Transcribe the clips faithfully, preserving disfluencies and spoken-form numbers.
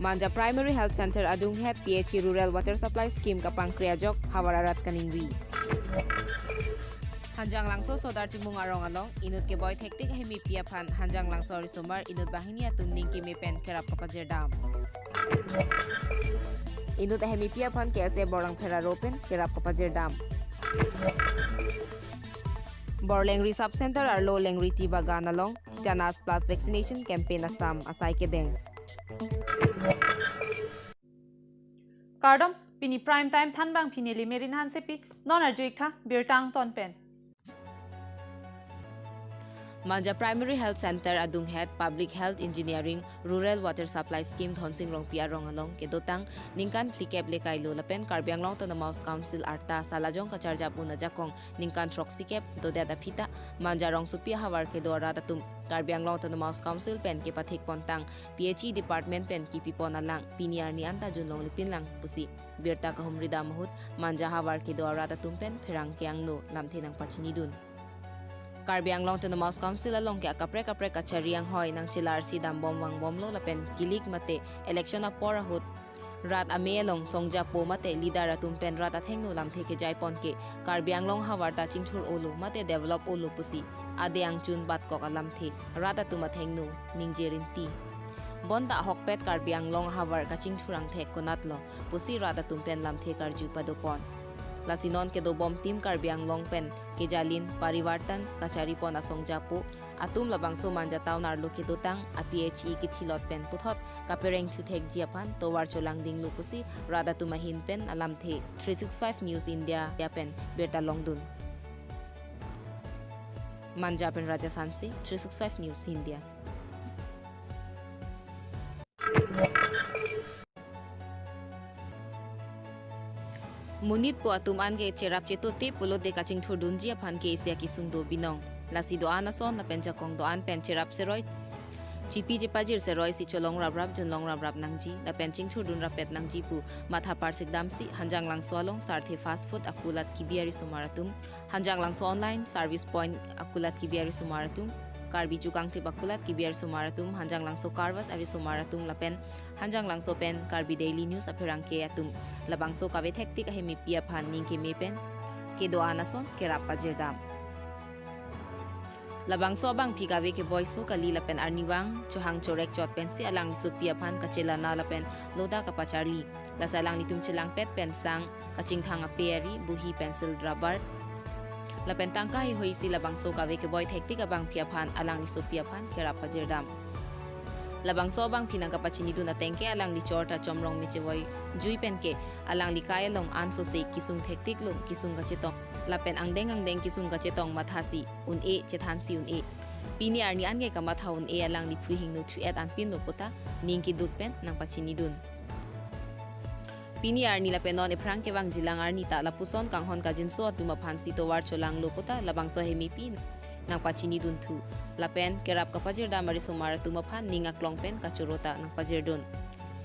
Manja Primary Health Center adunghet P H E Rural Water Supply Scheme kapangkre ajok havar arat kaningri. Hanjanglangso Sodar Timung arong along inut keboi thektik ahemipi aphan Hanjanglangso arisomar inut banghini atum ning keme pen kerap kapajirdam. Inut ahemipi aphan K S A Borlangpher aro pen kerap kapajirdam. Borlengri Sub Center arlo Lengri Tea Bagan along Tetanus Plus Vaccination Campaign Assam asai kedeng. Kardom, pini Prime Time thanbang pini Limerin Hansepi, non arju-ik tha birta angton pen. Manja Primary Health Center adunghet Public Health Engineering Rural Water Supply Scheme Dhonsing Rongpi arong along kedotang ningkan phlikep le kailo lapen Karbi Anglong Autonomous Council arta salajong kacharjap un ajakong ningkan throksikep dodet aphi ta Manja rongsopi ahavar kedo arat atum Karbi Anglong Autonomous Council pen kepathik pontang P H E Department pen kipipon alang pini arni anta junlonglipin lang pusi birta kahumridam ahut Manja havar kedo arat atum pen pherangke angno lamthe nangpachinidun. Karbi Anglong Autonomous Council along ke akaprek kaprek kachari anghoi nangchelarsi dambom vangbomlo lapen kilik mate election apor ahut rat amei along songjapo mate leader atum pen rat athengno lamthe kejaipon ke Karbi Anglong havar ta chingthur-olo mate develop-olo pusi ade angchun batkok alamthe rat atum athengno ningje rinti. Bonta ahokpet Karbi Anglong havar kachingthur angthek konatlo pusi rat atum pen lamthe karju padopon. Lasi non kedobom team Karbi Anglong pen kejalin parivartan kacharipon asongjapo atum labangso Manja town arlo kedotang a P H E kithilot pen puthot kapereng thuthekji aphan tovar cholangdinglo pusi rat atum ahin pen alamthe three six five News India pen birta longdun. Manja pen Raja Hanse, three six five News India. Monit po atum an ke cherap chetote pulote kachingthurdunji aphan ke isi akesung do binong. Lasi do-an ason lapen jakong do-an pen cherap seroi, chipi chepajir seroi si cholong raprap junlong raprap nangji lapen chingthurdun rapet nangji pu matha parsikdamsi Hanjanglangso along Sarthe Fast Food akulat kebi arisomar atum, Hanjanglangso Online Service Point akulat kebi arisomar atum, Karbi Chukangthip akulat kebi arisomar atum, Hanjanglangso Car Wash arisomar atum lapen Hanjanglangso pen Karbi Daily News apherangke atum labangso kave thektik ahemipi aphan ning keme pen kedo-an ason kerap pajirdam. Labangso abangpi kave keboiso kali lapen arnivang chohang chorek chot pensi alangli sopi aphan kachelana lapen loda kapacharli. Lasi alanglitum chelangpet pen sang kachingthang ape ari, buhi, pencil, rubber lapen tangka heihoisi labangso kave keboi thektik abangpi aphan alangli sopi aphan kerap pajirdam. Labangso abangpi nangkapachinidun atengke alangli chor ta chomrong mechevoi jui penke alangli kai along ansose kesung thektiklo kesung kachetong lapen angdeng angdeng kesung kachetong mathasi un-e chethansi un-e. Pini arni an ke kamatha un-e alangli phu hingno thu-et anpinlo puta ning keduk pen nangpachinidun. Pini arni lapen non ephrang kevangjilang arni ta lapuson kanghon kajinso atum aphansi tovar cholanglo puta labangso ahemipi nangpachinidun thu. Lapen kerap kapajirdam arisomar atum aphan ning aklong pen kachoro ta nangpajirdun.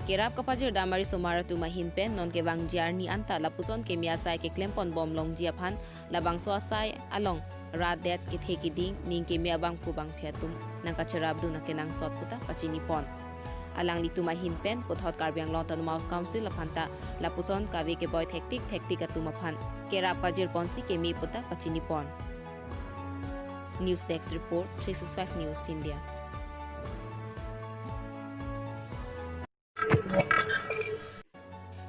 Kerap kapajirdam arisomar atum ahin pen non kevangji arni anta lapuson keme asai keklempon bomlongji aphan labangso asai along rat det kethe keding ning keme abangphu bangphi atum nangkacherapdun akenangsot puta pachinipon. Alanglitum ahin pen puthot Karbi Anglong Autonomous Council aphan ta lapuson kave keboi thektik thektik atum aphan kerap pajirponsi keme puta pachinipon. News Desk Report, three six five News India.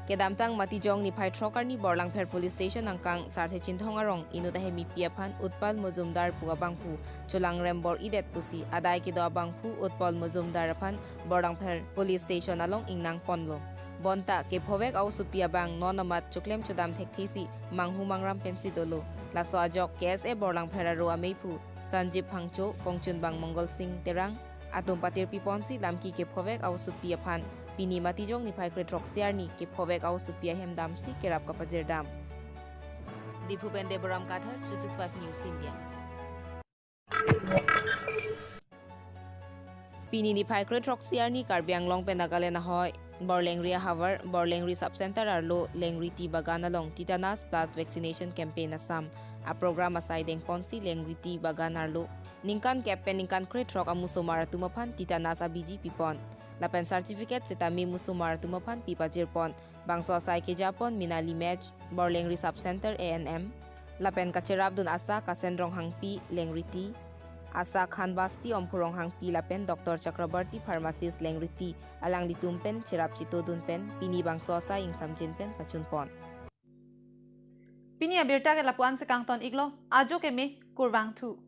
Kedamtang Matijong niphai throk arni Borlangpher Police Station angkang Sarthe Chinthong arong inut ahemipi aphan Utpal Mojumdar pu abangphu cholangrem bor-idet pusi adai kedo abangphu Utpal Mojumdar aphan Borlangpher Police Station along ingnangponlo. Bonta kephovek a-osopi abang non amat choklem chodam thekthesi manghu mangram pensi dolo. Laso ajok K S A Borlangpher aro ameiphu Sanjib Phangcho, kongchunbang Mongol Sing Terang atum patirpiponsi lamki kephovek a-osopi aphan pini Matijong niphai kre throksi arni kephovek a-osopi ahem damsi kerap kapajirdam. Diphu pen Deboram Kathar, three six five News India. Pini niphai kre throksi arni Karbi Anglong pen Nagaland ahoi Borlengri ahavar Borlengri Sub Center arlo Lengri Tea Bagan along Tetanus Plus Vaccination Campaign Assam aprogram asai dengponsi Lengri Tea Bagan arlo ningkan kep pen ningkan kre throk amusomar atum aphan tetanus abiji pipon. lapen certificate sitame musomar atum aphan pi pajirpon. Bangso asai kejapon Minali Mech, Borlengri Sub Center A N M, lapen kacherapdun ASHA Kasen Ronghangpi Lengriti, ASHA Khanbasti Omphu Ronghangpi lapen Doctor Chakrabarti Pharmacist Lengriti, alanglitum pen cherap chetodun pen pini bangso asai ingsamjin pen pachunpon. Pini abirta ke lapu-an si kangton iklo, ajo keme, kurvangthu.